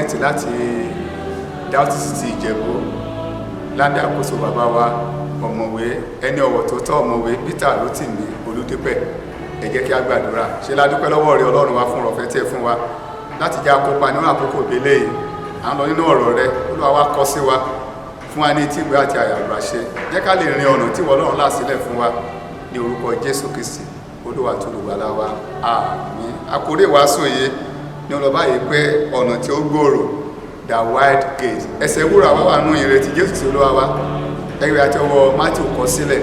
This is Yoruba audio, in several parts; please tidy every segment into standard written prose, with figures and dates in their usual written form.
Saint láti Diocese ti Ìjẹ̀bú lábẹ́ àkóso bàbá wa, Ọ̀mọ̀wé ẹni ọ̀wọ̀ tó tọ́, Ọ̀mọ̀wé Peter Rótìmí Olúdípẹ̀. Ẹ jẹ́ kí a gbàdúrà. Ṣe la dúpẹ́ lọ́wọ́ rẹ, Ọlọ́run wa, fún ọ̀fẹ́ tí ẹ fún wa láti jẹ́ akópa nínú àkókò ìbílẹ̀ yìí. À ń lọ nínú ọ̀rọ̀ rẹ. Olúwa wa, kọ sí wa, fún wa ní etí ìgbọ́ àti àyà àgbàṣe. Jẹ́ ká lè rin ọ̀nà tí ìwọ Ọlọ́run là sílẹ̀ fún wa, ní orúkọ Jésù Kristi, Olúwa tó olùgbàlà wa. Àmín. Àkórí ìwàásù yìí ní ọlọ́ báyìí pé ọ̀nà tí ó gbòòrò, the wide gate. Ẹsẹ̀ wúrà wá wà nù ìrètí Jésù sí Olúwa wa ẹgbẹ́ àti ọwọ́ Matthew kọ sílẹ̀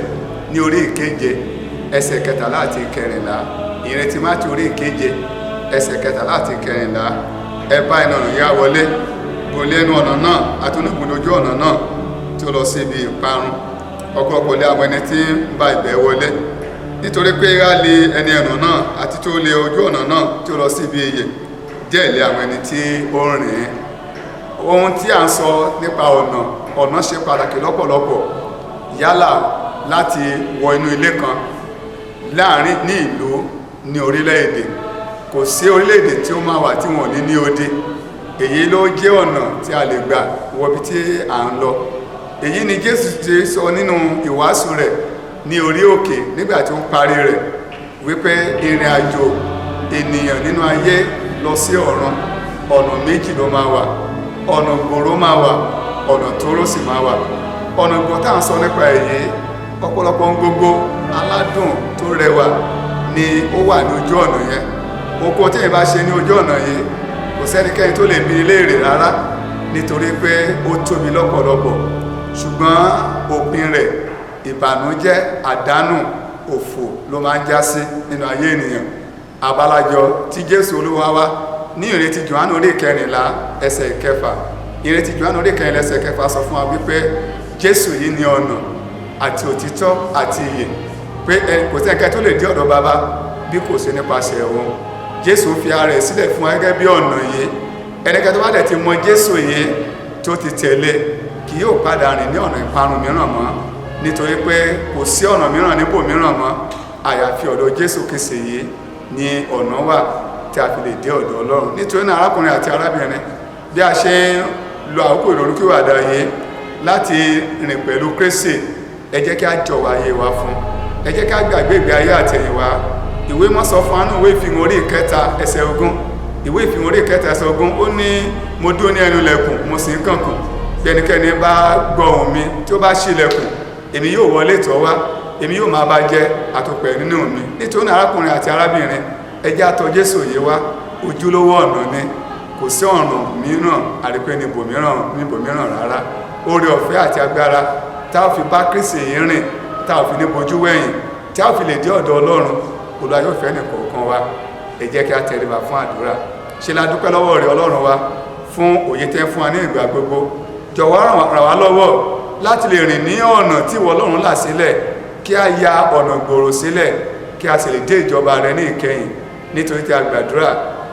ní orí ìkeje, ẹsẹ̀ 13 àti 14. Ìrètí Matthew orí ìkeje, ẹsẹ̀ 13 àti 14. Ẹ bá ẹnu ọ̀nà yá wọlé, gòlé ẹnu ọ̀nà náà àti oníbùdó ojú ọ̀nà náà tí ó lọ sí ibi ìparun, ọ̀pọ̀lọpọ̀ lé àwọn ẹni tí ń bá ibẹ̀ wọlé. Nítorí pé rá lé ẹni ẹ̀nà náà àti tó lé ojú ọ̀nà náà tí ó lọ sí ibi ìyè, díẹ̀ lé àwọn ẹni tí ó ń rìn. Ohun tí à ń sọ nípa ọ̀nà, ọ̀nà ṣe pàtàkì lọ́pọ̀lọpọ̀. Yálà láti wọ inú ilé kan, láàrin ní ìlú, ní orílẹ̀-èdè, kò sí orílẹ̀-èdè tí ó máa wà tí wọ́n ní ní odi. Èyí ló jẹ́ ọ̀nà tí a lè gbà wọbi tí à ń lọ. Èyí ni Jésù ti sọ nínú ìwàásù rẹ̀ ní orí òkè nígbà tí ó ń parí rẹ̀ wípé ìrìn àjò ènìyàn nínú ayé lọ sí ọ̀run, ọ̀nà méjì ló máa wà. Ọ̀nà gbòòrò máa wà, ọ̀nà tóóró sì máa wà. Ọ̀nà gbòòrò tá à ń sọ nípa èyí, ọ̀pọ̀lọpọ̀ ohun gbogbo aládùn tó rẹwà ni ó wà ní ojú ọ̀nà yẹn. Oko tí èyí bá ṣe ní ojú ọ̀nà yìí, kò sẹ́nikẹ́ni tó lè bi léèrè rárá, nítorí pé ó tóbi lọ́pọ̀lọpọ̀. Ṣùgbọ́n òpin rẹ̀, ìbànújẹ́, àdánù, òfò ló máa ń já sí nínú ayé ènìyàn. Abalajọ tí Jésù Olúwa wa ní ìrètí Jòhánù orí 14, ẹsẹ̀ 6, ìrètí Jòhánù orí 14, ẹsẹ̀ 6 sọ fún wa wípé Jésù yìí ní ọ̀nà àti òtítọ́ àti ìyè, pé kò sí ẹnikẹ́ni tó lè dé ọ̀dọ̀ Bàbá bí kò sí nípasẹ̀ òun. Jésù fi ara rẹ̀ sílẹ̀ fún wa gẹ́gẹ́ bí ọ̀nà yìí. Ẹnikẹ́ni tó bá dẹ̀ ti mọ Jésù yìí, tó ti tẹ̀lé, kì yóò padà rìn ní ọ̀nà ìparun mìíràn mọ́, nítorí pé kò sí ọ̀nà mìíràn níbò mìíràn mọ́ àyàfi ọ̀dọ̀ Jésù Kristi yìí ní ọ̀nà wà tí a fi lè dé ọ̀dọ̀ Ọlọ́run. Nítorí náà, arákùnrin àti arábìnrin, bí a ṣe ń lo àkókò ìrònúpìwàdà yìí láti rìn pẹ̀lú Kristi, ẹ jẹ́ kí a jọ̀wọ́ ayé wa fún. Ẹ jẹ́ kí a gbàgbé ìgbé ayé àtẹ̀yìnwá. Ìwé mọ́ sọ fún anú ìwé Ìfihàn orí 3, ẹsẹ̀ 20. Ìwé Ìfihàn orí 3, ẹsẹ̀ 20, ó ní, "Mo dúró ní ẹnu ilẹ̀kùn, mo sì ń kànkùn. Bí ẹnikẹ́ni bá gbọ́ ohùn mi, tí ó bá ṣí ilẹ̀kùn, èmi yóò wọlé tọ̀ wá, èmi yóò máa bá jẹ àtòpẹ̀ nínú mi." Nítorí náà, arákùnrin àti arábìnrin, ẹ jẹ́ á tọ̀ Jésù yìí wá. Ojúlówó ọ̀nà ni. Kò sí ọ̀nà mìíràn àrípé níbòmíràn níbòmíràn rárá. Oore ọ̀fẹ́ àti agbára tá a fi bá Kristi yìí rìn, tá a fi ní bojú wẹ̀yìn, tí a fi lè dé ọ̀dọ̀ Ọlọ́run, Olúwa yóò fẹ́ nìkọ̀ọ̀kan wa. Ẹ jẹ́ kí a tẹríba fún àdúrà. Ṣe la dúpẹ́ lọ́wọ́ rẹ, Ọlọ́run wa, fún òye tẹ́ fún wa ní ìgbà gbogbo. Jọ̀wọ́, ràn wá lọ́wọ́ láti lè rìn ní ọ̀nà tí ìwọ Ọlọ́run là sílẹ̀, kí a ya ọ̀nà gbòòrò sílẹ̀, kí a sì lè dé ìjọba rẹ ní ìkẹyìn. Nítorí tí a gbàdúrà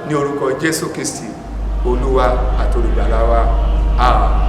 ní orúkọ Jésù Kristi, Olúwa àti Olùgbàlà wa. Àmín.